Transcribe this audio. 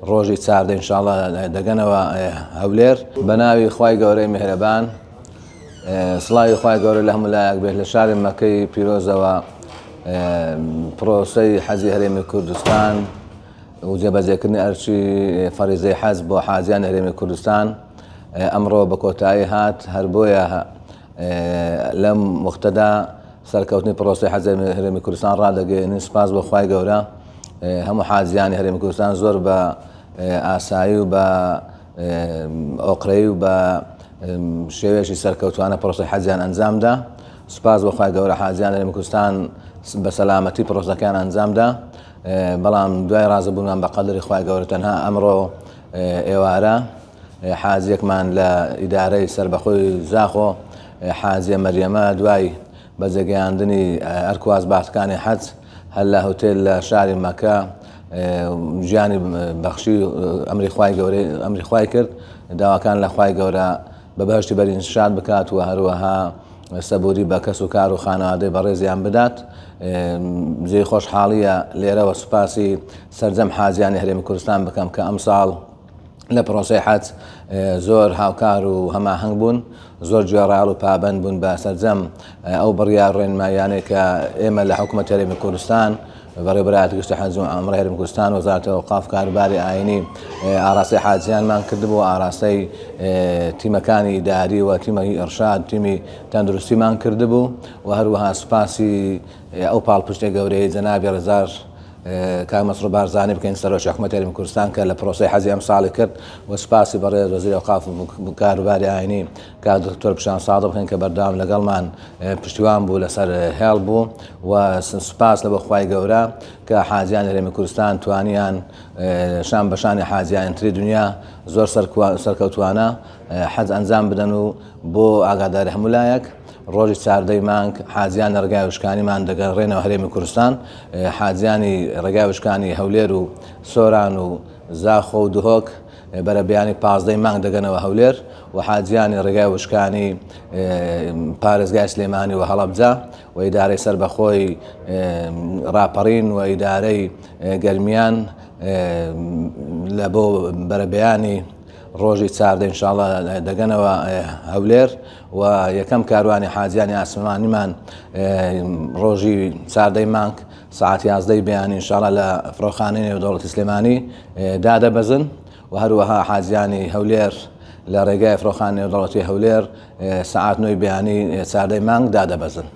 ڕۆژی 14 ئینشاڵڵا دەگەنەوە هەولێر. بە ناوی خوای گەورەی میهرەبان. سڵاوی خوای گەورە لە هەموو لایەک بێت. لە شاری مەکەی پیرۆزەوە پرۆسەی حەجی هەرێمی کوردستان و جێبەجێکردنی ئەرکی فەریزەی حەج بۆ حاجیانی هەرێمی کوردستان ئەمڕۆ بە کۆتایی هات. هەر بۆیە لەم وەختەدا سەرکەوتنی پرۆسەی حەج هەرێمی کوردستان ڕادەگەیەنین. سوپاس بۆ خوای گەورە هەموو حاجیانی هەرێمی کوردستان زۆر بە ئاسایی و بە ئۆقرەیی و بە شێوەیەکی سەرکەوتوانە پرۆسەی حەجیان ئەنجامدا. سوپاس بۆ خوای گەورە حاجیان هەرێمی کوردستان بە سەلامەتی پرۆسەکەیان ئەنجامدا. بەڵام دوای ڕازیبوونمان بە قەدری خوای گەورە تەنها ئەمڕۆ ئێوارە حاجیەکمان لە ئیدارەی سەربەخۆی زاخۆ حاجیە مەریەمە دوای بەجێگەیاندنی ئەرک و ئازباتەکانی حەج هەر لە هوتێل لە شاری مەکە ژیانی بەخشی ئەمری خوای گەورەی ئەمری خوای کرد. داواکان لە خوای گەورە بە بەهشتی بەرین شاد بکات و هەروەها سەبوری بە کەس و کار و خانەوادەی بەڕێزیان بدات. جێی خۆشحاڵیە لێرەوە سوپاسی سەرجەم حاجیانی هەرێمی کوردستان بکەم کە ئەمساڵ لە پرۆسەی حەج زۆر هاوکار و هەماهەنگ بوون، زۆر گوێڕایەڵ و پابەند بوون بە سەرجەم ئەو بڕیار ڕێنماییانەی کە ئێمە لە حکوومەت هەرێمی کوردستان، بەڕێوەبەرایەتی گشتی حەج و عەمرەی هەرێمی کوردستان، وەزارەتی ئەوقاف، کاروباری ئایینی ئاراستەی حاجیانمان کردبوو، ئاراستەی تیمەکانی ئیداری و تیمی ئیرشاد، تیمی تەندروستیمان کردبوو و هەروەها سوپاسی ئەو پاڵپشتە گەورەیەی جەنابی ڕێزدار کاک مەسرور بارزانی بکەین سەرۆکی حکومەتی هەرێمی کوردستان کە لە پرۆسەی حەجی ئەمساڵی کرد و سوپاسی بەڕێز وەزیری ئەوقاف و کاروباری ئاینی کاک دکتۆر پشان سادق بکەین کە بەردەوام لەگەڵمان پشتیوان بوو لەسەر هێڵ بوو و سوپاس لە بۆ خوای گەورە کە حاجیان هەرێمی کوردستان توانیان شان بە شانی حاجیان تری دنیا زۆر سەرکەوتوانە حەج ئەنجام بدەن و بۆ ئاگاداری هەموو لایەک ڕۆژی چاردەی مانگ حاجیان لە ڕێگای وشکانیمان دەگەڕێنەوە هەرێمی کوردستان. حاجیانی ڕێگای وشکانی هەولێر و سۆران و زاخۆ و دهۆک بەرەبەیانی پازدەی مانگ دەگەنەوە هەولێر و حاجیانی ڕێگای وشکانی پارێزگای سلێمانی و هەڵەبجە و ئیدارەی سەربەخۆی ڕاپەڕین و ئیدارەی گەرمیان لە بۆ بەرەبەیانی ڕۆژی 14 ئینشاڵڵا دەگەنەوە هەولێر و یەکەم کاروانی حاجیانی ئاسمانیمان ڕۆژی چاردەی مانگ سەعات یازدەی بەیانی ئینشاڵڵا لە فڕۆکخانەی نێودەوڵەتی سلێمانی دادەبەزن و هەروەها حاجیانی هەولێر لە ڕێگای فڕۆکخانەی نێودەوڵەتی هەولێر سەعات نۆی بەیانی چاردەی مانگ دادەبەزن.